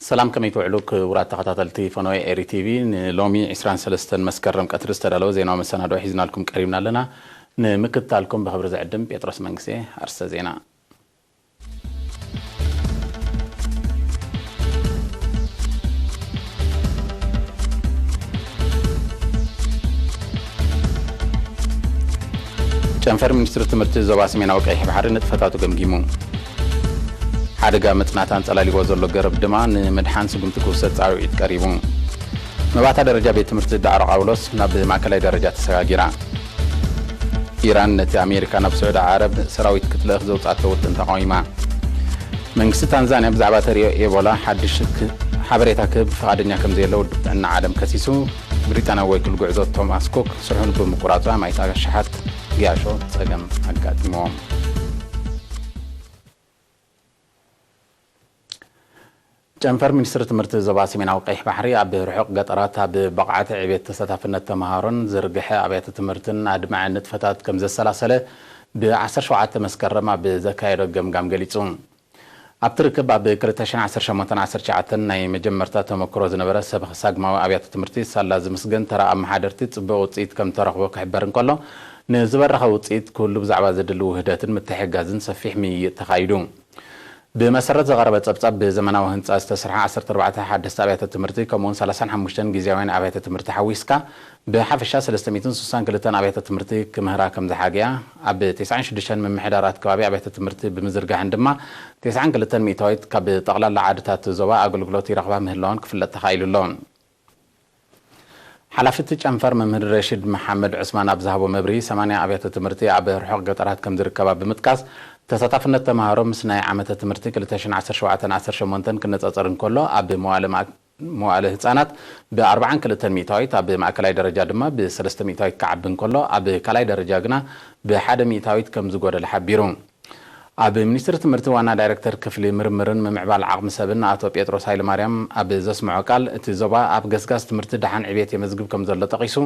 ሰላም፣ ከመይ ትውዕሉ ክቡራት ተኸታተልቲ ፈነወ ኤሪ ቲቪ? ንሎሚ ዕስራን ሰለስተን መስከረም ቀትሪ ዝተዳለወ ዜናዊ መሰናድኦ ሒዝናልኩም ቀሪብና ኣለና። ንምክትታልኩም ብኽብሪ ዝዕድም ጴጥሮስ መንግስቴ። ኣርስተ ዜና። ጨንፈር ሚኒስትሪ ትምህርቲ ዞባ ሰሜናዊ ቀይሕ ባሕሪ ንጥፈታቱ ገምጊሙ። ሓደጋ መጽናዕቲ ኣንጸላሊዎ ዘሎ ገረብ ድማ ንምድሓን ስጉምቲ ክውሰድ ጻውዒት ቀሪቡ። መባእታ ደረጃ ቤት ትምህርቲ ዳዕሮ ቃውሎስ ናብ ማእከላይ ደረጃ ተሰጋጊራ። ኢራን ነቲ ኣሜሪካ ናብ ስዑዲ ዓረብ ሰራዊት ክትልእኽ ዘውጻቶ ውጥን ተቃዊማ። መንግስቲ ታንዛንያ ብዛዕባ ተርእዮ ኤቦላ ሓድሽ ክ-፣ ሓበሬታ ክህብ ፍቓደኛ ከም ዘየለ ውድብ ጥዕና ዓለም ከሲሱ። ብሪጣንያዊ ወኪል ጉዕዞ ቶማስ ኩክ ስርሑ ብምቁራጹ ኣማኢት ኣሽሓት ገያሾ ጸገም ኣጋጢምዎም። ጨንፈር ሚኒስትሪ ትምህርቲ ዞባ ሰሜናዊ ቀይሕ ባሕሪ ኣብ ርሑቕ ገጠራት ኣብ ብቕዓት ዕቤት ተሳታፍነት ተምሃሮን ዝርግሐ ኣብያተ ትምህርትን ኣድማዒ ንጥፈታት ከም ዘሰላሰለ ብ ዓሰርተ ሸውዓተ መስከረም ኣብ ዘካየዶ ገምጋም ገሊጹ። ኣብቲ ርክብ ኣብ ክልተ ሽሕን ዓሰርተ ሸሞንተን ዓሰርተ ትሽዓተን ናይ መጀመርታ ተመክሮ ዝነበረ ሰብ ሳግማዊ ኣብያተ ትምህርቲ ሳላ ዝምስገን ተራ ኣመሓደርቲ ጽቡቕ ውጽኢት ከም ተረኽቦ ክሕበር እንከሎ፣ ንዝበረኸ ውጽኢት ክህሉ ብዛዕባ ዘድሊ ውህደትን ምትሕግጋዝን ሰፊሕ ምይይጥ ተኻይዱ። ብመሰረት ዝቐረበ ጸብጻብ፣ ብዘመናዊ ህንጻ ዝተሰርሓ ዓሰርተ ኣርባዕተ ሓደስቲ ኣብያተ ትምህርቲ፣ ከምኡውን ሰላሳን ሓሙሽተን ግዝያውያን ኣብያተ ትምህርቲ ሓዊስካ፣ ብሓፈሻ ሰለስተ ሚእትን ስሳን ክልተን ኣብያተ ትምህርቲ ክምህራ ከም ዝሓገያ፣ ኣብ ተስዓን ሽዱሽተን ምምሕዳራት ከባቢ ኣብያተ ትምህርቲ ብምዝርጋሕን ድማ፣ ተስዓን ክልተን ሚእታዊት ካብ ጠቕላላ ዓድታት ዞባ ኣገልግሎት ይረኽባ ምህላወን ክፍለጥ ተኻኢሉ ኣሎ። ሓላፊ እቲ ጨንፈር መምህር ረሺድ መሓመድ ዑስማን ኣብ ዝሃቦ መብርሂ፣ ሰማንያ ኣብያተ ትምህርቲ ኣብ ርሑቕ ገጠራት ከም ዝርከባ ብምጥቃስ፣ ተሳታፍነት ተምሃሮ ምስ ናይ ዓመተ ትምህርቲ ክልተ ሽሕን ዓሰርተ ሸውዓተን ዓሰርተ ሸሞንተን ክነጻጸር እንከሎ፣ ኣብ መዋእለ መኣ-፣ መዋእለ ህጻናት ብኣርባዓን ክልተን ሚእታዊት፣ ኣብ ማእከላይ ደረጃ ድማ ብሰለስተ ሚእታዊት ክዓቢ እንከሎ፣ ኣብ ካልኣይ ደረጃ ግና ብሓደ ሚእታዊት ከም ዝጎደለ ሓቢሩ። ኣብ ሚኒስትሪ ትምህርቲ ዋና ዳይሬክተር ክፍሊ ምርምርን ምምዕባል ዓቕሚ ሰብን ኣቶ ጴጥሮስ ሃይለማርያም ኣብ ዘስምዖ ቃል፣ እቲ ዞባ ኣብ ገስጋስ ትምህርቲ ደሓን ዕቤት የመዝግብ ከም ዘሎ ጠቒሱ፣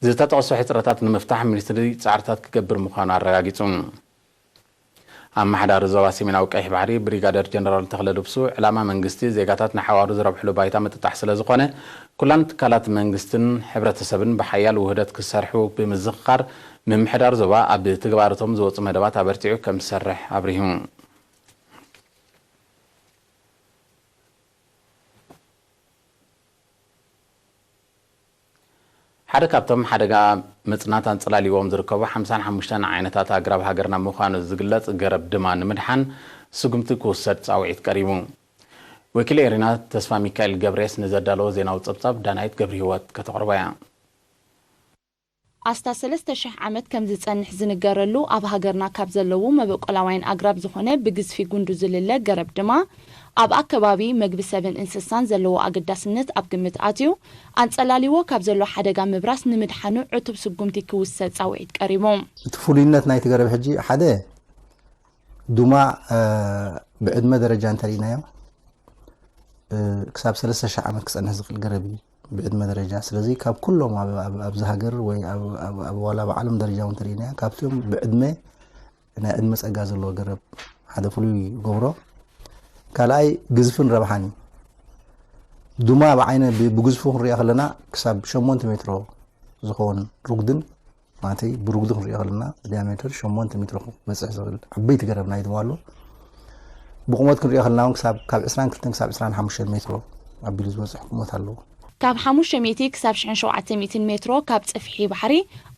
ዝተጠቕሱ ሕጽረታት ንምፍታሕ ሚኒስትሪ ጻዕርታት ክገብር ምዃኑ ኣረጋጊጹ። ኣመሓዳሪ ዞባ ሰሜናዊ ቀይሕ ባሕሪ ብሪጋደር ጀነራል ተኽለ ልብሱ፣ ዕላማ መንግስቲ ዜጋታት ንሓዋሩ ዝረብሕሉ ባይታ ምጥጣሕ ስለ ዝኾነ፣ ኩለን ትካላት መንግስትን ሕብረተሰብን ብሓያል ውህደት ክሰርሑ ብምዝኽኻር፣ ምምሕዳር ዞባ ኣብ ትግባረቶም ዝወፁ መደባት ኣበርቲዑ ከም ዝሰርሕ ኣብሪሁ። ሓደ ካብቶም ሓደጋ ምጽናት ኣንጸላልይዎም ዝርከቡ ሓምሳን ሓሙሽተን ዓይነታት ኣግራብ ሃገርና ምዃኑ ዝግለጽ ገረብ ድማ ንምድሓን ስጉምቲ ክውሰድ ጻውዒት ቀሪቡ። ወኪል ኤሪና ተስፋ ሚካኤል ገብሬስ ንዘዳለዎ ዜናዊ ጸብጻብ ዳናይት ገብረ ህይወት ከተቕርቦ እያ። ኣስታት ሰለስተ ሽሕ ዓመት ከም ዝጸንሕ ዝንገረሉ ኣብ ሃገርና ካብ ዘለዉ መበቆላውያን ኣግራብ ዝኾነ ብግዝፊ ጉንዱ ዝልለ ገረብ ድማ ኣብ ኣከባቢ መግቢ ሰብን እንስሳን ዘለዎ ኣገዳስነት ኣብ ግምት ኣትዩ ኣንጸላልይዎ ካብ ዘሎ ሓደጋ ምብራስ ንምድሓኑ ዕቱብ ስጉምቲ ክውሰድ ጻውዒት ቀሪቡ። እቲ ፍሉይነት ናይቲ ገረብ ሕጂ ሓደ ዱማ፣ እ፣ ብዕድመ ደረጃ እንተርኢናዮ፣ እ፣ ክሳብ ሰለስተ ሽሕ ዓመት ክጸንሕ ዝኽእል ገረብ እዩ ብዕድመ ደረጃ። ስለዚ ካብ ኩሎም ኣብ፣ ኣብ፣ ኣብዚ ሃገር ወይ ኣብ፣ ኣብ፣ ኣብ ዋላ ኣብ ዓለም ደረጃ እውን እንተርኢናዮ፣ ካብቶም ብዕድመ ናይ ዕድመ ጸጋ ዘለዎ ገረብ ሓደ ፍሉይ ይገብሮ። ካልኣይ ግዝፍን ረብሓን እዩ። ዱማ ብዓይነ ብ-፣ ብግዝፉ ክንሪኦ ከለና ክሳብ ሸሞንተ ሜትሮ ዝኸውን ርጉድን፣ ማለተይ ብርጉዲ ክንሪኦ ከለና ብዲያሜትር ሸሞንተ ሜትሮ ክበጽሕ ዝኽእል ዓበይቲ ገረብ ናይ ዱማ ኣሎ። ብቁመት ክንሪኦ ከለና እውን ክሳብ ካብ ዕስራን ክልተን ክሳብ ዕስራን ሓሙሽተን ሜትሮ ኣቢሉ ዝበጽሕ ቁመት ኣለዎ። ካብ ሓሙሽተ ሚእቲ ክሳብ ሽሕን ሸውዓተ ሚእትን ሜትሮ ካብ ጽፍሒ ባሕሪ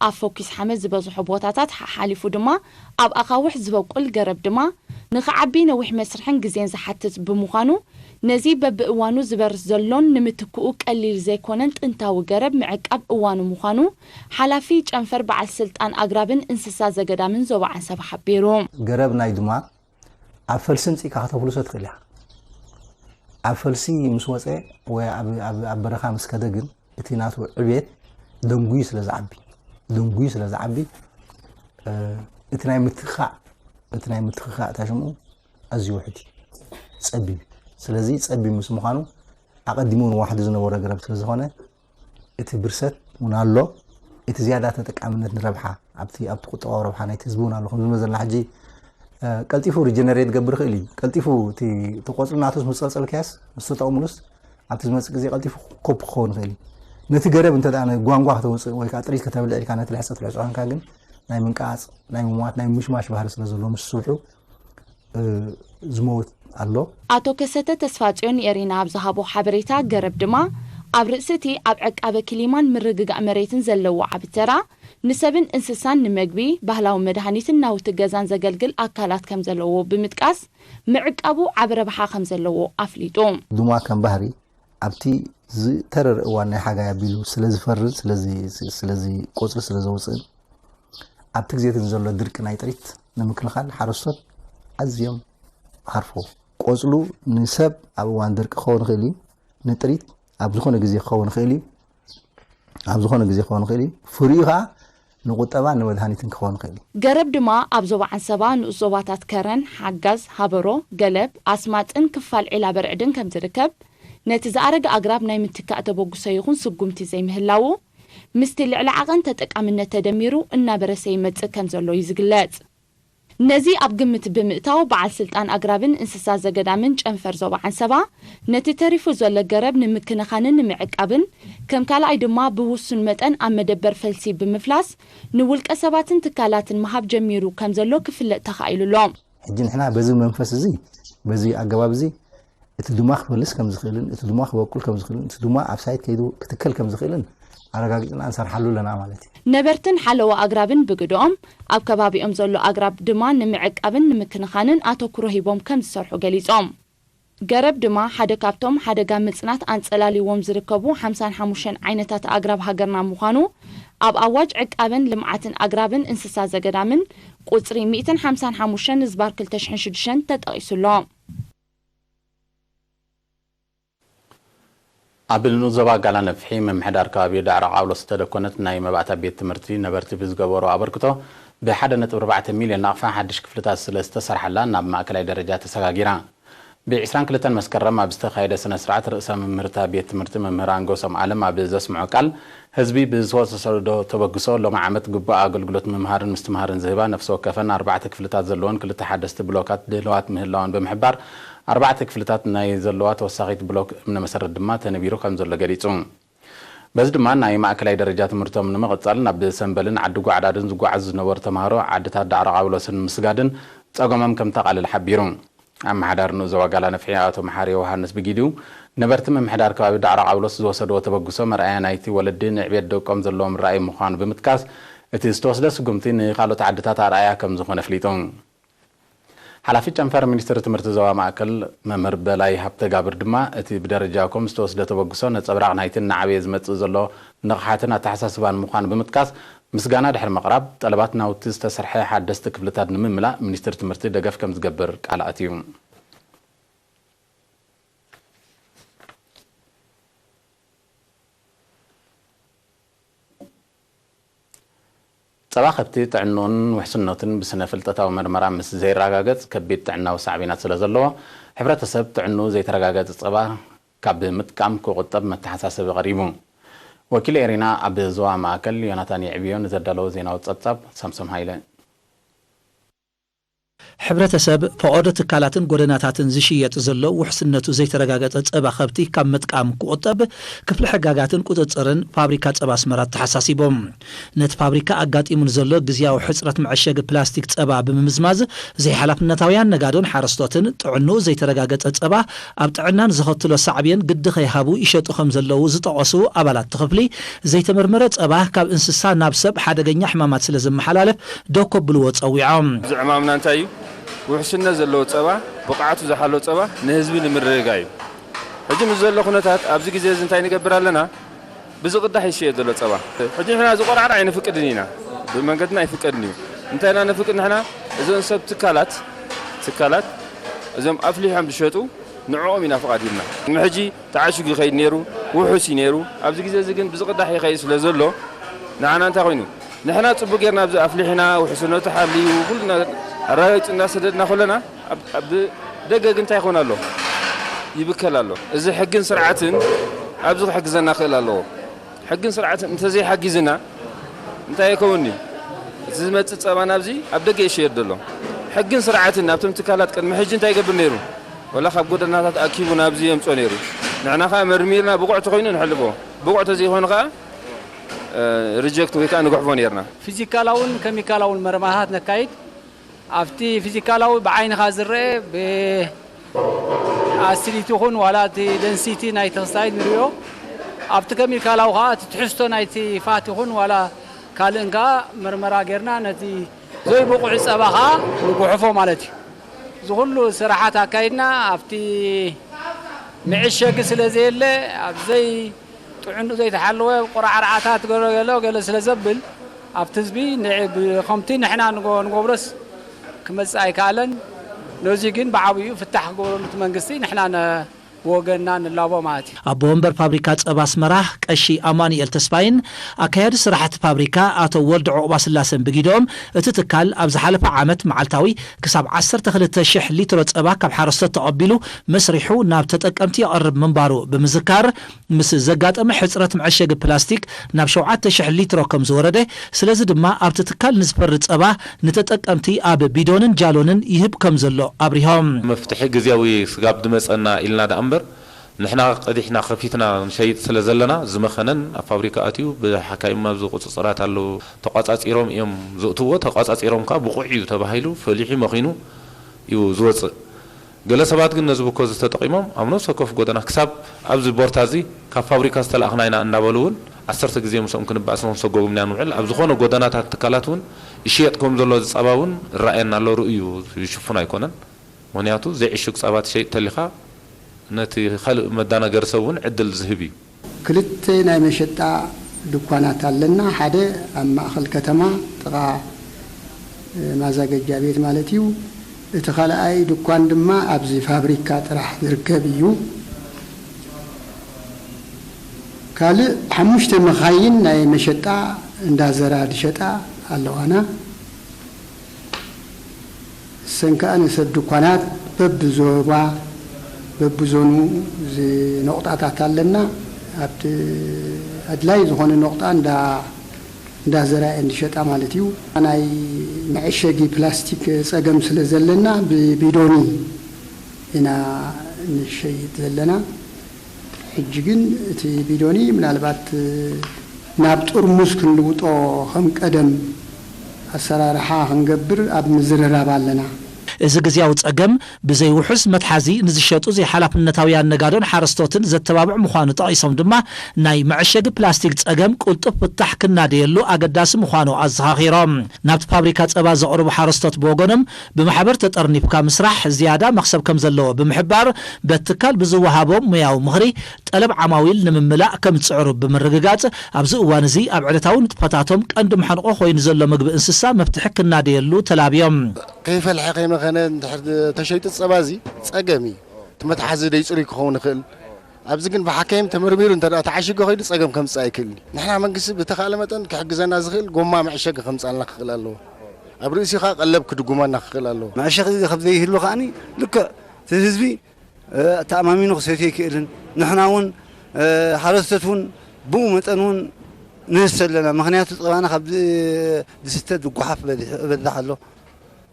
ኣብ ፈኲስ ሓመድ ዝበዝሖ ቦታታት ሓሓሊፉ ድማ ኣብ ኣኻውሕ ዝበቁል ገረብ ድማ ንኽዓቢ ነዊሕ መስርሕን ግዜን ዝሓትት ብምዃኑ፣ ነዚ በብእዋኑ ዝበርስ ዘሎን ንምትክኡ ቀሊል ዘይኮነን ጥንታዊ ገረብ ምዕቃብ እዋኑ ምዃኑ ሓላፊ ጨንፈር በዓል ስልጣን ኣግራብን እንስሳ ዘገዳምን ዞባ ዓንሰባ ሓቢሩ። ገረብ ናይ ዱማ ኣብ ፈልሲ ምጺእካ ከተፍልሶ ትኽእል ኢኻ። ኣብ ፈልሲ ምስ ወጸ ወይ ኣብ፣ ኣብ፣ ኣብ በረኻ ምስ ከደ ግን እቲ ናቱ ዕቤት ደንጉዩ ስለ ዝዓቢ፣ ደንጉዩ ስለ ዝዓቢ፣ እ፣ እቲ ናይ ምትኻእ እቲ ናይ ምትኽኻእ እታ ሽምኡ ኣዝዩ ውሕድ እዩ፣ ጸቢብ እዩ። ስለዚ ጸቢብ ምስ ምዃኑ ኣቐዲሙ ንዋሕዲ ዝነበሮ ገረብ ስለ ዝኾነ እቲ ብርሰት እውን ኣሎ። እቲ ዝያዳ ተጠቃምነት ንረብሓ ኣብቲ ኣብቲ ቁጠባዊ ረብሓ ናይቲ ህዝቢ እውን ኣሎ። ከም ዝመዘና ሕጂ ቀልጢፉ ሪጀነሬት ገብር ይኽእል እዩ። ቀልጢፉ እቲ እቲ ቆጽሊ ናቱ ምስ ጸልጸልካያስ ምስ ተጠቕሙሉስ ኣብቲ ዝመጽእ ግዜ ቀልጢፉ ኮፕ ክኸውን ይኽእል እዩ። ነቲ ገረብ እንተ ደኣ ንጓንጓ ከተውጽእ ወይ ከዓ ጥሪት ከተብልዕ ኢልካ ነቲ ልሕጸ ትልሕጾ ኮንካ ግን ናይ ምንቃጽ፣ ናይ ምሟት፣ ናይ ምሽማሽ ባህሪ ስለ ዘሎ ምስ ስብሑ ዝመውት ኣሎ። ኣቶ ከሰተ ተስፋጽዮን ንኤሪና ኣብ ዝሃቦ ሓበሬታ፣ ገረብ ድማ ኣብ ርእሲ እቲ ኣብ ዕቃበ ክሊማን ምርግጋእ መሬትን ዘለዎ ዓቢ ተራ፣ ንሰብን እንስሳን ንመግቢ፣ ባህላዊ መድሃኒትን ናውቲ ገዛን ዘገልግል ኣካላት ከም ዘለዎ ብምጥቃስ፣ ምዕቃቡ ዓቢ ረብሓ ከም ዘለዎ ኣፍሊጡ። ዱማ ከም ባህሪ ኣብቲ ዝተረረ እዋን ናይ ሓጋይ ኣቢሉ ስለ ዝፈርን ስለዚ ስለዚ ቆጽሊ ስለ ዘውጽእን ኣብቲ ግዜ እቲ ንዘሎ ድርቂ ናይ ጥሪት ንምክልኻል ሓረስቶት ኣዝዮም ሃርፎ። ቆጽሉ ንሰብ ኣብ እዋን ድርቂ ክኸውን ይኽእል እዩ፣ ንጥሪት ኣብ ዝኾነ ግዜ ክኸውን ይኽእል እዩ፣ ኣብ ዝኾነ ግዜ ክኸውን ይኽእል እዩ። ፍሪኡ ኸዓ ንቁጠባን ንመድሃኒትን ክኸውን ይኽእል እዩ። ገረብ ድማ ኣብ ዞባ ዓንሰባ፣ ንኡስ ዞባታት ከረን፣ ሓጋዝ፣ ሃበሮ፣ ገለብ፣ ኣስማጥን ክፋል ዒላ በርዕድን ከም ዝርከብ፣ ነቲ ዝኣረገ ኣግራብ ናይ ምትካእ ተበግሶ ይኹን ስጉምቲ ዘይምህላዉ፣ ምስቲ ልዕሊ ዓቐን ተጠቃምነት ተደሚሩ እናበረሰ ይመጽእ ከም ዘሎ እዩ ዝግለጽ። ነዚ ኣብ ግምት ብምእታው፣ በዓል ስልጣን ኣግራብን እንስሳ ዘገዳምን ጨንፈር ዞባ ዓንሰባ፣ ነቲ ተሪፉ ዘሎ ገረብ ንምክንኻንን ንምዕቃብን፣ ከም ካልኣይ ድማ ብውሱን መጠን ኣብ መደበር ፈልሲ ብምፍላስ፣ ንውልቀ ሰባትን ትካላትን ምሃብ ጀሚሩ ከም ዘሎ ክፍለጥ ተኻኢሉ ኣሎ። ሕጂ ንሕና በዚ መንፈስ እዚ፣ በዚ ኣገባብ እዚ፣ እቲ ዱማ ክፈልስ ከም ዝኽእልን፣ እቲ ዱማ ክበቁል ከም ዝኽእልን፣ እቲ ዱማ ኣብ ሳይት ከይዱ ክትከል ከም ዝኽእልን ኣረጋጊጽና ንሰርሓሉ ኣለና ማለት እዩ። ነበርትን ሓለዋ ኣግራብን ብግደኦም፣ ኣብ ከባቢኦም ዘሎ ኣግራብ ድማ ንምዕቃብን ንምክንኻንን ኣተኩሮ ሂቦም ከም ዝሰርሑ ገሊጾም። ገረብ ድማ ሓደ ካብቶም ሓደጋ ምጽናት ኣንጸላልይዎም ዝርከቡ ሓምሳን ሓሙሽተን ዓይነታት ኣግራብ ሃገርና ምዃኑ፣ ኣብ ኣዋጅ ዕቃበን ልምዓትን ኣግራብን እንስሳ ዘገዳምን ቁጽሪ ሚእትን ሓምሳን ሓሙሽተን ዝባር ክልተ ሽሕን ሽዱሽተን ተጠቒሱ ኣሎ። ኣብ ንኡስ ዞባ ጋላ ነፍሒ ምምሕዳር ከባቢ ዳዕሮ ቃብሎስ ዝተደኮነት ናይ መባእታ ቤት ትምህርቲ ነበርቲ ብዝገበሮ ኣበርክቶ ብሓደ ነጥቢ ኣርባዕተ ሚልዮን ናቕፋ ሓድሽ ክፍልታት ስለ ዝተሰርሓላ ናብ ማእከላይ ደረጃ ተሰጋጊራ። ብዒስራን ክልተን መስከረም ኣብ ዝተኻየደ ስነ ስርዓት ርእሰ መምህርታ ቤት ትምህርቲ መምህር ኣንጎሶም ኣለም ኣብ ዘስምዖ ቃል ህዝቢ ብዝወሰዶ ተበግሶ ሎሚ ዓመት ግቡእ ኣገልግሎት ምምሃርን ምስትምሃርን ዝህባ ነፍሲ ወከፈን ኣርባዕተ ክፍልታት ዘለወን ክልተ ሓደስቲ ብሎካት ድልዋት ምህላወን ብምሕባር ኣርባዕተ ክፍልታት ናይ ዘለዋ ተወሳኺት ብሎክ እምነ መሰረት ድማ ተነቢሩ ከም ዘሎ ገሊጹ። በዚ ድማ ናይ ማእከላይ ደረጃ ትምህርቶም ንምቕጻል ናብ ሰምበልን ዓዲ ጓዕዳድን ዝጓዓዙ ዝነበሩ ተምሃሮ ዓድታት ዳዕሮ ቃብሎስን ምስጋድን ጸገሞም ከም ተቓልል ሓቢሩ። ኣመሓዳሪ ንኡስ ዞባ ጋላ ነፍሒ ኣቶ መሓሪ ዮሃንስ ብጊዲኡ ነበርቲ ምምሕዳር ከባቢ ዳዕሮ ቃብሎስ ዝወሰድዎ ተበግሶ መርኣያ ናይቲ ወለዲ ንዕቤት ደቆም ዘለዎም ራእይ ምዃኑ ብምጥቃስ እቲ ዝተወስደ ስጉምቲ ንኻልኦት ዓድታት ኣርኣያ ከም ዝኾነ ኣፍሊጡ። ሓላፊ ጨንፈር ሚኒስትሪ ትምህርቲ ዞባ ማእከል መምህር በላይ ሃብተጋብር ድማ እቲ ብደረጃ ኮም ዝተወስደ ተበግሶ ነጸብራቕ ናይቲ እናዓበየ ዝመጽእ ዘሎ ንቕሓትን ኣተሓሳስባን ምዃኑ ብምጥቃስ ምስጋና ድሕሪ ምቕራብ ጠለባት ናውቲ ዝተሰርሐ ሓደስቲ ክፍልታት ንምምላእ ሚኒስትሪ ትምህርቲ ደገፍ ከም ዝገብር ቃል ኣትዩ። ጸባ ከብቲ ጥዕንኡን ውሕስነቱን ብስነ ፍልጠታዊ መርመራ ምስ ዘይረጋገጽ ከቢድ ጥዕናዊ ሳዕቤናት ስለ ዘለዎ፣ ሕብረተሰብ ጥዕንኡ ዘይተረጋገጸ ጸባ ካብ ምጥቃም ክቑጠብ መተሓሳሰቢ ቀሪቡ። ወኪል ኤሪና ኣብ ዞባ ማእከል ዮናታን የዕብዮ ንዘዳለዎ ዜናዊ ጸብጻብ ሳምሶም ሃይለ። ሕብረተሰብ፣ ፈቐዶ ትካላትን ጎደናታትን ዝሽየጥ ዘሎ ውሕስነቱ ዘይተረጋገጸ ጸባ ከብቲ ካብ ምጥቃም ክቑጠብ ክፍሊ ሕጋጋትን ቁጽጽርን ፋብሪካ ጸባ ኣስመራ ኣተሓሳሲቦም። ነቲ ፋብሪካ ኣጋጢሙ ንዘሎ ግዝያዊ ሕጽረት መዐሸጊ ፕላስቲክ ጸባ ብምምዝማዝ፣ ዘይሓላፍነታውያን ነጋዶን ሓረስቶትን ጥዕንኡ ዘይተረጋገጸ ጸባ ኣብ ጥዕናን ዘኸትሎ ሳዕቤን ግዲ ከይሃቡ ይሸጡ ከም ዘለዉ ዝጠቐሱ ኣባላት እቲ ክፍሊ፣ ዘይተመርመረ ጸባ ካብ እንስሳ ናብ ሰብ ሓደገኛ ሕማማት ስለ ዘመሓላልፍ ደው ከብልዎ ጸዊዖም። እዚ ዕማምና እንታይ እዩ? ውሕስነት ዘለዎ ጸባ፣ ብቕዓቱ ዝሓለወ ጸባ ንህዝቢ ንምርግጋእ እዩ። ሕጂ ምስ ዘሎ ኩነታት ኣብዚ ግዜ እዚ እንታይ ንገብር ኣለና? ብዝቕዳሕ ይሽየጥ ዘሎ ጸባ። ሕጂ ንሕና ዝቆራዕራ ኣይንፍቅድን ኢና። ብመንገድና ኣይፍቀድን እዩ። እንታይ ኢና ነፍቅድ ንሕና? እዞም ሰብ ትካላት፣ ትካላት እዞም ኣፍሊሖም ዝሸጡ ንዕኦም ኢና ፍቓድ ሂብና። ቅድሚ ሕጂ ተዓሺጉ ይኸይድ ነይሩ፣ ውሑስ እዩ ነይሩ። ኣብዚ ግዜ እዚ ግን ብዝቕዳሕ ይኸይድ ስለ ዘሎ ንዓና እንታይ ኮይኑ? ንሕና ጽቡቕ ጌርና ኣብዚ ኣፍሊሕና፣ ውሕስነቱ ሓልዩ፣ ኩሉ ነገር ኣራዊት እናሰደድና ከለና ኣብ ደገ ግን እንታይ ይኾን ኣሎ? ይብከል ኣሎ። እዚ ሕግን ስርዓትን ኣብዚ ክሕግዘና ክእል ኣለዎ። ሕግን ስርዓትን እንተዘይሓጊዝና እንታይ ይኸውን እዩ? እቲ ዝመጽእ ጸባ ናብዚ ኣብ ደገ ይሸየድ ዘሎ። ሕግን ስርዓትን ኣብቶም ትካላት ቅድሚ ሕጂ እንታይ ይገብር ነይሩ? ወላ ካብ ጎደናታት ኣኪቡ ናብዚ የምጾ ነይሩ። ንሕና ከኣ መርሚርና ብቑዕ ተኾይኑ ንሕልፎ። ብቑዕ ተዘይኾይኑ ከኣ ሪጀክት ወይ ከኣ ንጉሕፎ ነይርና። ፊዚካላውን ከሚካላውን መርመራታት ነካይድ። ኣብቲ ፊዚካላዊ ብዓይንኻ ዝረአ ብኣሲዲቲ ይኹን ዋላ እቲ ደንሲቲ ናይቲ ክስታይት ንሪኦ። ኣብቲ ከሚካላዊ ከዓ እቲ ትሕዝቶ ናይቲ ፋት ይኹን ዋላ ካልእን ከዓ መርመራ ጌርና ነቲ ዘይብቑዕ ፀባ ከዓ ንጉሕፎ ማለት እዩ። እዚ ኩሉ ስራሓት ኣካይድና ኣብቲ መዐሸጊ ስለ ዘየለ ኣብ ዘይ ጥዕንኡ ዘይተሓለወ ቆራዕርዓታት ገለ ገለ ገለ ስለ ዘብል ኣብቲ ህዝቢ ከምቲ ንሕና ንጎ- ንገብሮስ ክመጽእ ኣይከኣለን። ነዚ ግን ብዓብኡ ፍታሕ ክገብረሉ እቲ መንግስቲ ንሕና ነ- ብወገንና ንላቦ ማለት እዩ። ኣቦ ወንበር ፋብሪካ ጸባ ኣስመራ ቀሺ ኣማኑኤል ተስፋይን ኣካያዲ ስራሕቲ ፋብሪካ ኣቶ ወልደ ዑቕባስላሰን ብጊዶም እቲ ትካል ኣብ ዝሓለፈ ዓመት መዓልታዊ ክሳብ ዓሰርተ ክልተ ሽሕ ሊትሮ ጸባ ካብ ሓረስቶት ተቐቢሉ መስሪሑ ናብ ተጠቀምቲ የቕርብ ምንባሩ ብምዝካር፣ ምስ ዘጋጠመ ሕጽረት መዐሸጊ ፕላስቲክ ናብ ሸውዓተ ሽሕ ሊትሮ ከም ዝወረደ፣ ስለዚ ድማ ኣብቲ ትካል ንዝፈሪ ጸባ ንተጠቀምቲ ኣብ ቢዶንን ጃሎንን ይህብ ከም ዘሎ ኣብሪሆም። መፍትሒ ግዜያዊ ስጋብ ዝመጸና ኢልና ደኣ እምበር፣ ንሕና ቀዲሕና ከፊትና ንሸይጥ ስለ ዘለና፣ ዝመኸነን ኣብ ፋብሪካ ኣትዩ ብሓካይም ኣብዚ ቁጽጽራት ኣለዉ። ተቋጻጺሮም እዮም ዝእትዎ። ተቋጻጺሮም ከኣ ብቑዕ እዩ ተባሂሉ ፈሊሑ መኺኑ እዩ ዝወጽእ። ገለ ሰባት ግን ነዚ ብኮ እዚ ተጠቒሞም ኣብ ነፍሲ ወከፍ ጎደና ክሳብ ኣብዚ ቦርታ እዚ ካብ ፋብሪካ ዝተላእኽና ኢና እንዳበሉ እውን ዓሰርተ ግዜ ምስኦም ክንበኣስ ንክንሰጎጉም ኢና ንውዕል። ኣብ ዝኾነ ጎደናታት ትካላት እውን ይሽየጥ ከም ዘሎ እዚ ጸባ እውን ይረኣየና ኣሎ። ርእዩ ይሽፍን ኣይኮነን። ምኽንያቱ ዘይዕሹግ ጸባ ትሸይጥ ተሊኻ ነቲ ካልእ መዳናገሪ ሰብ እውን ዕድል ዝህብ እዩ። ክልተ ናይ መሸጣ ድኳናት ኣለና። ሓደ ኣብ ማእኸል ከተማ ጥቓ ማዛገጃ ቤት ማለት እዩ። እቲ ካልኣይ ድኳን ድማ ኣብዚ ፋብሪካ ጥራሕ ዝርከብ እዩ። ካልእ ሓሙሽተ መኻይን ናይ መሸጣ እንዳዘራ ዝሸጣ ኣለዋና። እሰን ከኣ ንሰብ ድኳናት በብዞባ በብዞኑ ዝነቑጣታት ኣለና። ኣብቲ ኣድላይ ዝኾነ ነቑጣ እንዳ እንዳዘራ እየን ዝሸጣ ማለት እዩ። ናይ መዐሸጊ ፕላስቲክ ጸገም ስለ ዘለና ብቢዶኒ ኢና ንሸይጥ ዘለና። ሕጂ ግን እቲ ቢዶኒ ምናልባት ናብ ጥርሙዝ ክንልውጦ ከም ቀደም ኣሰራርሓ ክንገብር ኣብ ምዝርራብ ኣለና። እዚ ግዝያዊ ጸገም ብዘይ ውሑስ መትሓዚ ንዝሸጡ ዘይሓላፍነታውያን ነጋዶን ሓረስቶትን ዘተባብዕ ምዃኑ ጠቒሶም ድማ፣ ናይ መዐሸጊ ፕላስቲክ ጸገም ቅልጡፍ ፍታሕ ክናደየሉ ኣገዳሲ ምዃኑ ኣዘኻኺሮም። ናብቲ ፋብሪካ ጸባ ዘቕርቡ ሓረስቶት ብወገኖም፣ ብማሕበር ተጠርኒፍካ ምስራሕ ዝያዳ መኽሰብ ከም ዘለዎ ብምሕባር፣ በቲ ትካል ብዝወሃቦም ሙያዊ ምኽሪ ጠለብ ዓማዊል ንምምላእ ከም ዝጽዕሩ ብምርግጋጽ፣ ኣብዚ እዋን እዚ ኣብ ዕለታዊ ንጥፈታቶም ቀንዲ መሕንቆ ኮይኑ ዘሎ ምግቢ እንስሳ መፍትሒ ክናደየሉ ተላብዮም። ከይፈልሐ ከይመኸነ እንድሕር ተሸይጡ ጸባ እዚ ጸገም እዩ። እቲ መትሓዚ ደይጽሩይ ክኸውን ይኽእል። ኣብዚ ግን ብሓካይም ተመርሚሩ እንተ ደኣ ተዓሺጉ ከይዱ ጸገም ከምጽእ ኣይክእልን እዩ። ንሕና መንግስቲ ብተኻእለ መጠን ክሕግዘና ዝኽእል ጎማ መዕሸጊ ከምጽኣልና ክኽእል ኣለዎ። ኣብ ርእሲኡ ኸኣ ቀለብ ክድጉመና ክኽእል ኣለዎ። መዕሸጊ ከም ዘይህሉ ከኣኒ ልክዕ እቲ ህዝቢ፣ እ፣ ተኣማሚኑ ክሰትዮ ኣይክእልን። ንሕና እውን፣ እ፣ ሓረስቶት እውን ብኡ መጠን እውን ንህሰ ኣለና። ምኽንያቱ ጸባና ካብ ዝ-፣ ዝስተ ዝጓሓፍ በዚሑ፣ ይበዝሕ ኣሎ።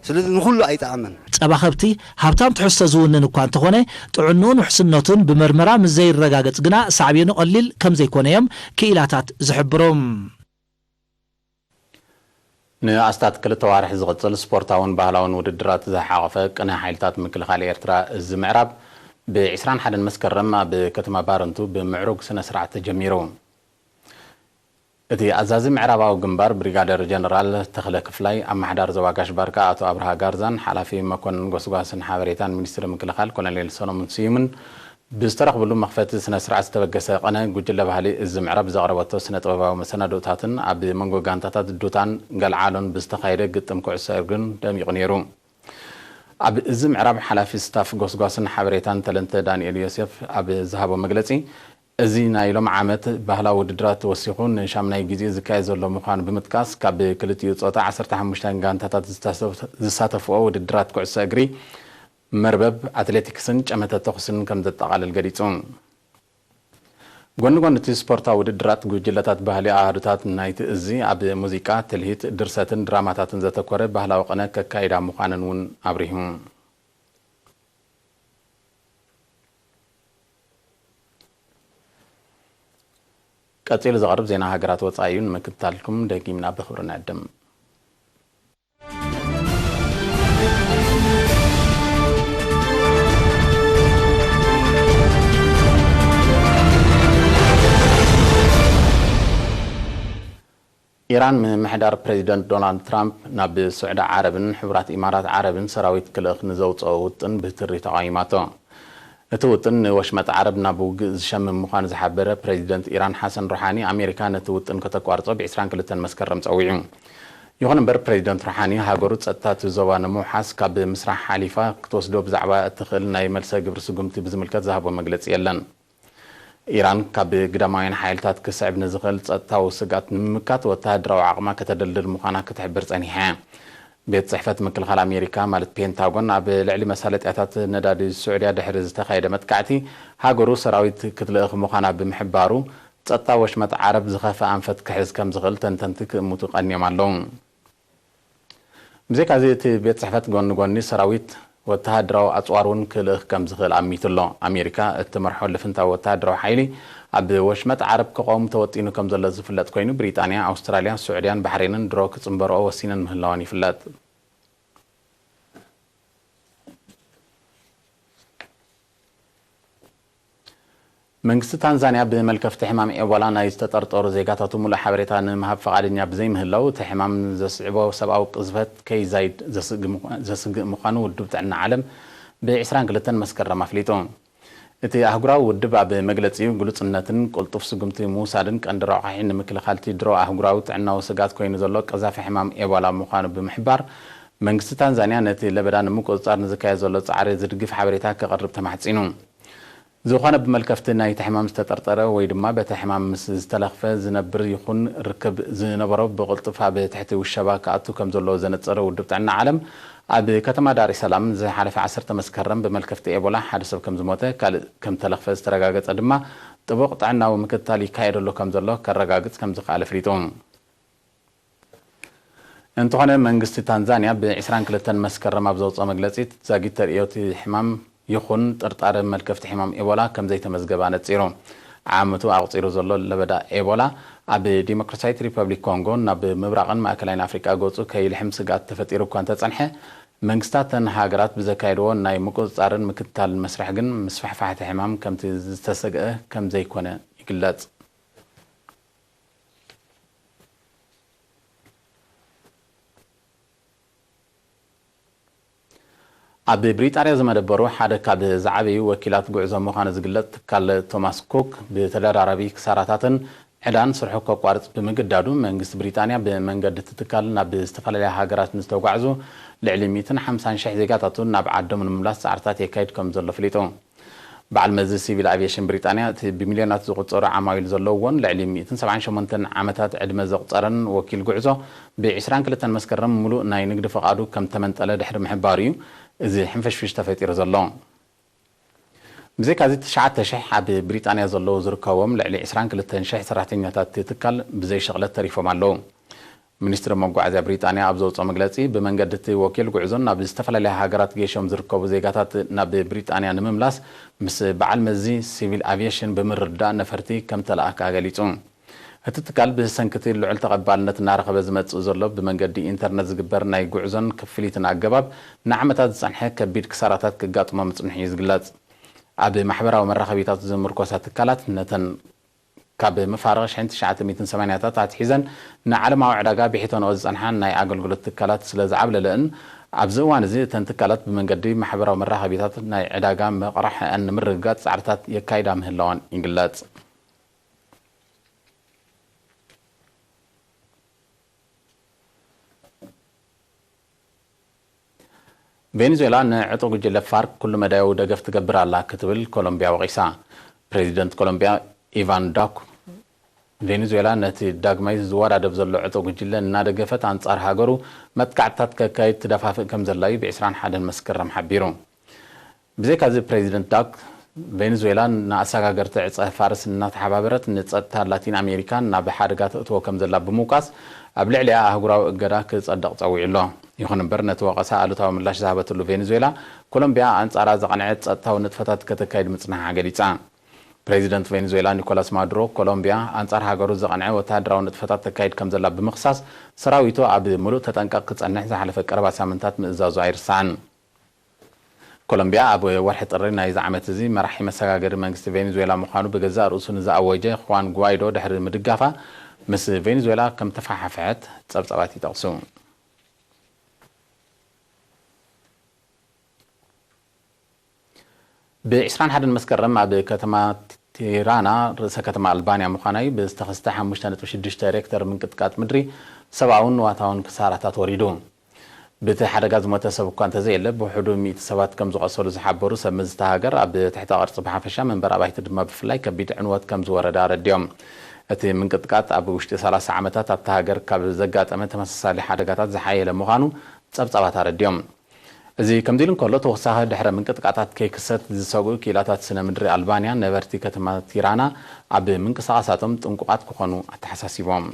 ስለዚ ንኹሉ ኣይጠዓመን። ጸባ ከብቲ ሃብታም ትሕዝቶ ዝውንን እኳ እንተኾነ፣ ጥዕንኡን ውሕስነቱን ብመርመራ ምስ ዘይረጋገጽ ግና ሳዕቤኑ ቀሊል ከም ዘይኮነ እዮም ክኢላታት ዝሕብሩ። ንኣስታት ክልተ ዋርሕ ዝቕጽል ስፖርታውን ባህላውን ውድድራት ዝሓቖፈ ቅነ ሓይልታት ምክልኻል ኤርትራ እዚ ምዕራብ ብ ዕስራን ሓደን መስከረም ኣብ ከተማ ባረንቱ ብምዕሩግ ስነ ስርዓት ተጀሚሩ። እቲ ኣዛዚ ምዕራባዊ ግንባር ብሪጋደር ጀነራል ተኽለ ክፍላይ፣ ኣመሓዳሪ ዞባ ጋሽ ባርካ ኣቶ ኣብርሃ ጋርዛን ሓላፊ መኮንን ጎስጓስን ሓበሬታን ሚኒስትሪ ምክልኻል ኮሎኔል ሰሎሞን ስዩምን ብዝተረኽብሉ መኽፈቲ ስነ ስርዓት ዝተበገሰ ቅነ፣ ጉጅለ ባህሊ እዚ ምዕራብ ዘቕረበቶ ስነ ጥበባዊ መሰናድኦታትን ኣብ መንጎ ጋንታታት ዱታን ገልዓሎን ብዝተኻየደ ግጥም ኩዕሶ እግርን ደሚቑ ነይሩ። ኣብ እዚ ምዕራብ ሓላፊ ስታፍ ጎስጓስን ሓበሬታን ተለንተ ዳንኤል ዮሴፍ ኣብ ዝሃቦ መግለጺ፣ እዚ ናይ ሎም ዓመት ባህላዊ ውድድራት ተወሲኹ ንሻምናይ ግዜ ዝካየድ ዘሎ ምዃኑ ብምጥቃስ፣ ካብ ክልቲኡ ጾታ ዓሰርተ ሓሙሽተ ጋንታታት ዝሳተፍ-፣ ዝሳተፍኦ ውድድራት ኩዕሶ እግሪ መርበብ፣ ኣትሌቲክስን ጨመተ ተኹስን ከም ዘጠቓልል ገሊጹ። ጎኒ ጎኒ እቲ ስፖርታዊ ውድድራት፣ ጉጅለታት ባህሊ ኣሃዱታት ናይቲ እዚ ኣብ ሙዚቃ፣ ትልሂት፣ ድርሰትን ድራማታትን ዘተኮረ ባህላዊ ቅነ ከካይዳ ምዃነን እውን ኣብሪሁ። ቀጺሉ ዝቐርብ ዜና ሃገራት ወጻኢ እዩ። ንምክትታልኩም ደጊምና ብኽብሪ ንዕድም። ኢራን፣ ምምሕዳር ፕሬዚደንት ዶናልድ ትራምፕ ናብ ስዑዲ ዓረብን ሕቡራት ኢማራት ዓረብን ሰራዊት ክልእኽ ንዘውፅኦ ውጥን ብትሪ ተቓዊማቶ። እቲ ውጥን ንወሽመጥ ዓረብ ናብ ውግእ ዝሸምም ምዃኑ ዝሓበረ ፕሬዚደንት ኢራን ሓሰን ሩሓኒ፣ ኣሜሪካ ነቲ ውጥን ከተቋርጾ ብ ዕስራን ክልተን መስከረም ጸዊዑ። ይኹን እምበር፣ ፕሬዚደንት ሩሓኒ፣ ሃገሩ ጸጥታ እቲ ዞባ ንምውሓስ ካብ ምስራሕ ሓሊፋ ክትወስዶ ብዛዕባ እትኽእል ናይ መልሰ ግብሪ ስጉምቲ ብዝምልከት ዝሃቦ መግለጺ የለን። ኢራን ካብ ግዳማውያን ሓይልታት ክስዕብ ንዝኽእል ጸጥታዊ ስግኣት ንምምካት ወተሃደራዊ ዓቕማ ከተደልድል ምዃና ክትሕብር ጸኒሓ። ቤት ጽሕፈት ምክልኻል ኣሜሪካ፣ ማለት ፔንታጎን፣ ኣብ ልዕሊ መሳለጥያታት ነዳዲ ስዑድያ ድሕሪ ዝተኻየደ መጥቃዕቲ፣ ሃገሩ ሰራዊት ክትልእኽ ምዃና ብምሕባሩ፣ ጸጥታ ወሽመጥ ዓረብ ዝኸፍአ ኣንፈት ክሕዝ ከም ዝኽእል ተንተንቲ ክእምቱ ቀንዮም ኣለዉ። ብዘይካዚ፣ እቲ ቤት ጽሕፈት ጎኒ ጎኒ ሰራዊት ወተሃደራዊ ኣጽዋር እውን ክልእኽ ከም ዝኽእል ኣሚቱ ኣሎ። ኣሜሪካ እትመርሖ ልፍንታዊ ወተሃደራዊ ሓይሊ ኣብ ወሽመጥ ዓረብ ክቐውም ተወጢኑ ከም ዘሎ ዝፍለጥ ኮይኑ፣ ብሪጣንያ፣ ኣውስትራልያ፣ ስዑድያን ባሕሬንን ድሮ ክጽንበርኦ ወሲነን ምህላወን ይፍለጥ። መንግስቲ ታንዛንያ ብመልከፍቲ ሕማም ኤቦላ ናይ ዝተጠርጠሩ ዜጋታቱ ሙሉእ ሓበሬታ ንምሃብ ፈቓደኛ ብዘይምህላው፣ እቲ ሕማም ዘስዕቦ ሰብኣዊ ቅዝፈት ከይዛይድ ዘስግ-፣ ዘስግእ ምዃኑ ውድብ ጥዕና ዓለም ብ ዕስራን ክልተን መስከረም ኣፍሊጡ። እቲ ኣህጉራዊ ውድብ ኣብ መግለጺኡ፣ ግሉጽነትን ቅልጡፍ ስጉምቲ ምውሳድን ቀንዲ ረቋሒ ንምክልኻል እቲ ድሮ ኣህጉራዊ ጥዕናዊ ስግኣት ኮይኑ ዘሎ ቀዛፊ ሕማም ኤቦላ ምዃኑ ብምሕባር፣ መንግስቲ ታንዛንያ ነቲ ለበዳ ንምቁጽጻር ንዝካየድ ዘሎ ጻዕሪ ዝድግፍ ሓበሬታ ከቕርብ ተማሕጺኑ። ዝኾነ ብመልከፍቲ ናይቲ ሕማም ዝተጠርጠረ ወይ ድማ በቲ ሕማም ምስ ዝተለኽፈ ዝነብር ይኹን ርክብ ዝነበሮ ብቕልጡፍ ኣብ ትሕቲ ውሸባ ክኣቱ ከም ዘለዎ ዘነጸረ ውድብ ጥዕና ዓለም፣ ኣብ ከተማ ዳር ሰላም ዝሓለፈ ዓሰርተ መስከረም ብመልከፍቲ ኤቦላ ሓደ ሰብ ከም ዝሞተ፣ ካልእ ከም ተለኽፈ ዝተረጋገጸ ድማ ጥቡቕ ጥዕናዊ ምክትታል ይካየደሉ ከም ዘሎ ከረጋግጽ ከም ዝኸኣለ ኣፍሊጡ። እንተኾነ፣ መንግስቲ ታንዛንያ ብ ዕስራን ክልተን መስከረም ኣብ ዘውፅኦ መግለፂ፣ ዛጊት ተርእዮ እቲ ሕማም ይኹን ጥርጣረ መልከፍቲ ሕማም ኤቦላ ከም ዘይተመዝገበ ኣነፂሩ። ዓመቱ ኣቑፂሩ ዘሎ ለበዳ ኤቦላ፣ ኣብ ዲሞክራሲያዊት ሪፐብሊክ ኮንጎ ናብ ምብራቕን ማእከላይን ኣፍሪቃ ገፁ ከይልሕም ስግኣት ተፈጢሩ እኳ እንተፀንሐ፣ መንግስታት እተን ሃገራት ብዘካየድዎ ናይ ምቁፅፃርን ምክትታልን መስርሕ ግን፣ ምስፋሕፋሕ እቲ ሕማም ከምቲ ዝተሰግአ ከም ዘይኮነ ይግለፅ። ኣብ ብሪጣንያ ዝመደበሩ ሓደ ካብ ዝዓበዩ ወኪላት ጉዕዞ ምዃኑ ዝግለጽ ትካል ቶማስ ኩክ፣ ብተደራራቢ ክሳራታትን ዕዳን ስርሑ ከቋርጽ ብምግዳዱ፣ መንግስቲ ብሪጣንያ ብመንገዲ እቲ ትካል ናብ ዝተፈላለያ ሃገራት ንዝተጓዕዙ ልዕሊ ሚእትን ሓምሳን ሽሕ ዜጋታቱ ናብ ዓዶም ንምምላስ ጻዕርታት የካይድ ከም ዘሎ ኣፍሊጡ። በዓል መዚ ሲቪል ኣቪየሽን ብሪጣንያ፣ እቲ ብሚልዮናት ዝቑጸሩ ዓማዊል ዘለውዎን ልዕሊ ሚእትን ሰብዓን ሸሞንተን ዓመታት ዕድመ ዘቑጸረን ወኪል ጉዕዞ፣ ብ ዕስራን ክልተን መስከረም ምሉእ ናይ ንግዲ ፍቓዱ ከም ተመንጠለ ድሕሪ ምሕባሩ እዩ እዚ ሕንፍሽፍሽ ተፈጢሩ ዘሎ። ብዘይካዚ፣ ትሽዓተ ሽሕ ኣብ ብሪጣንያ ዘለዉ ዝርከብዎም ልዕሊ ዕስራን ክልተን ሽሕ ሰራሕተኛታት እቲ ትካል ብዘይ ሽቕለት ተሪፎም ኣለዉ። ሚኒስትሪ መጓዓዝያ ብሪጣንያ ኣብ ዘውፅኦ መግለፂ፣ ብመንገዲ እቲ ወኪል ጉዕዞን ናብ ዝተፈላለያ ሃገራት ገይሾም ዝርከቡ ዜጋታት ናብ ብሪጣንያ ንምምላስ ምስ በዓል መዚ ሲቪል ኣቪየሽን ብምርድዳእ ነፈርቲ ከም ተለኣካ ገሊፁ። እቲ ትካል ብሰንኪ እቲ ልዑል ተቐባልነት እናረኸበ ዝመፅእ ዘሎ ብመንገዲ ኢንተርነት ዝግበር ናይ ጉዕዞን ክፍሊትን ኣገባብ ንዓመታት ዝፀንሐ ከቢድ ክሳራታት ክጋጥሞ ምፅንሑ እዩ ዝግለፅ። ኣብ ማሕበራዊ መራኸቢታት ዝምርኮሳ ትካላት ነተን ካብ መፋርቕ ሽሕን ትሽዓተ ሚእትን ሰማንያታት ኣትሒዘን ንዓለማዊ ዕዳጋ ብሒተንኦ ዝጸንሓ ናይ ኣገልግሎት ትካላት ስለ ዝዓብለለእን፣ ኣብዚ እዋን እዚ እተን ትካላት ብመንገዲ ማሕበራዊ መራኸቢታት ናይ ዕዳጋ ምቕራሕኣን ንምርግጋጽ ጻዕርታት የካይዳ ምህላወን ይግለጽ። ቬኔዙዌላ ንዕጡቕ ጉጅለ ፋርክ ኩሉ መዳያዊ ደገፍ ትገብር ኣላ ክትብል ኮሎምቢያ ወቒሳ። ፕሬዚደንት ኮሎምቢያ ኢቫን ዳክ፣ ቬኔዙዌላ ነቲ ዳግማይ ዝወዳደብ ዘሎ ዕጡቕ ጉጅለ እናደገፈት ኣንጻር ሃገሩ መጥቃዕትታት ከካይድ ትደፋፍእ ከም ዘላ እዩ ብ ዕስራን ሓደን መስከረም ሓቢሩ። ብዘይካዚ ፕሬዚደንት ዳክ፣ ቬኔዙዌላ ንኣሰጋገርቲ ዕጸ ፋርስ እናተሓባበረት ንጸጥታ ላቲን ኣሜሪካ ናብ ሓደጋ ተእትዎ ከም ዘላ ብምውቃስ፣ ኣብ ልዕሊኣ ኣህጉራዊ እገዳ ክጸድቕ ጸዊዑ ኣሎ። ይኹን እምበር፣ ነቲ ወቐሳ ኣሉታዊ ምላሽ ዝሃበትሉ ቬኔዙዌላ፣ ኮሎምቢያ ኣንጻራ ዘቐንዐ ጸጥታዊ ንጥፈታት ከተካይድ ምጽንሓ ገሊጻ። ፕሬዚደንት ቬኔዙዌላ ኒኮላስ ማዱሮ፣ ኮሎምቢያ ኣንጻር ሃገሩ ዘቐንዐ ወተሃደራዊ ንጥፈታት ተካይድ ከም ዘላ ብምኽሳስ፣ ሰራዊቱ ኣብ ምሉእ ተጠንቀቕ ክጸንሕ ዝሓለፈ ቀረባ ሳምንታት ምእዛዙ ኣይርሳዕን። ኮሎምቢያ ኣብ ወርሒ ጥሪ ናይዚ ዓመት እዚ መራሒ መሰጋገሪ መንግስቲ ቬኔዙዌላ ምዃኑ ብገዛእ ርእሱ ንዝኣወጀ ኹዋን ጓይዶ ድሕሪ ምድጋፋ፣ ምስ ቬኔዙዌላ ከም ተፈሓፍሐት ጸብጻባት ይጠቕሱ። ብ ዕስራን ሓደን መስከረም ኣብ ከተማ ቲራና፣ ርእሰ ከተማ ኣልባንያ ምዃና እዩ፣ ብዝተኸስተ ሓሙሽተ ነጥቢ ሽዱሽተ ሬክተር ምንቅጥቃጥ ምድሪ ሰብኣውን ንዋታውን ክሳራታት ወሪዱ። ብቲ ሓደጋ ዝሞተ ሰብ እኳ እንተዘየለ፣ ብውሕዱ ሚእቲ ሰባት ከም ዝቖሰሉ ዝሓበሩ ሰብ መዚ እታ ሃገር፣ ኣብ ትሕተ ቅርጺ ብሓፈሻ፣ መንበሪ ኣባይቲ ድማ ብፍላይ ከቢድ ዕንወት ከም ዝወረደ ኣረዲኦም። እቲ ምንቅጥቃጥ ኣብ ውሽጢ ሰላሳ ዓመታት ኣብታ ሃገር ካብ ዘጋጠመ ተመሳሳሊ ሓደጋታት ዝሓየለ ምዃኑ ጸብጻባት ኣረዲኦም። እዚ ከምዚ ኢሉ እንከሎ፣ ተወሳኺ ድሕረ ምንቅጥቃጣት ከይክሰት ዝሰግኡ ክኢላታት ስነ ምድሪ ኣልባንያ፣ ነበርቲ ከተማ ቲራና ኣብ ምንቅስቓሳቶም ጥንቁቓት ክኾኑ ኣተሓሳሲቦም።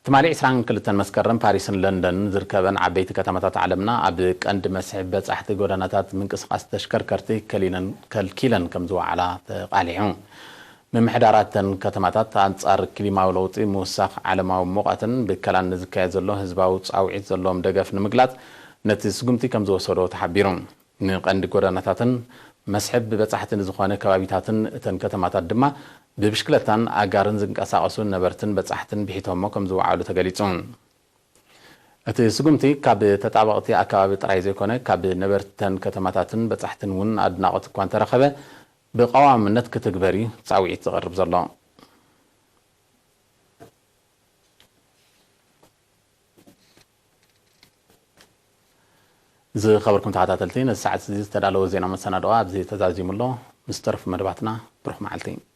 ትማሊ ዕስራን ክልተን መስከረም፣ ፓሪስን ለንደንን ዝርከበን ዓበይቲ ከተማታት ዓለምና ኣብ ቀንዲ መስሕብ በጻሕቲ ጎደናታት ምንቅስቓስ ተሽከርከርቲ ከሊለን፣ ከልኪለን ከም ዝወዓላ ተቓሊዑ። ምምሕዳራት እተን ከተማታት ኣንጻር ክሊማዊ ለውጢ፣ ምውሳኽ ዓለማዊ ሙቐትን ብከላን ንዝካየድ ዘሎ ህዝባዊ ጻውዒት ዘለዎም ደገፍ ንምግላጽ ነቲ ስጉምቲ ከም ዝወሰዶ ተሓቢሩ። ንቐንዲ ጎደናታትን መስሕብ በጻሕቲ ንዝኾነ ከባቢታትን እተን ከተማታት ድማ ብብሽክለታን ኣጋርን ዝንቀሳቐሱ ነበርትን በጻሕትን ብሒቶሞ ከም ዝወዓሉ ተገሊጹ። እቲ ስጉምቲ ካብ ተጣበቕቲ ኣከባቢ ጥራይ ዘይኮነ፣ ካብ ነበርተን ከተማታትን በጻሕትን እውን ኣድናቖት እኳ እንተረኸበ፣ ብቐዋምነት ክትግበር እዩ ጻውዒት ዝቐርብ ዘሎ። ዝኸበርኩም ተኸታተልቲ፣ ነዚ ሰዓት እዚ ዝተዳለወ ዜና መሰናድኦ ኣብዚ ተዛዚሙ ኣሎ። ምስ ተረፉ መደባትና ብሩኽ መዓልቲ።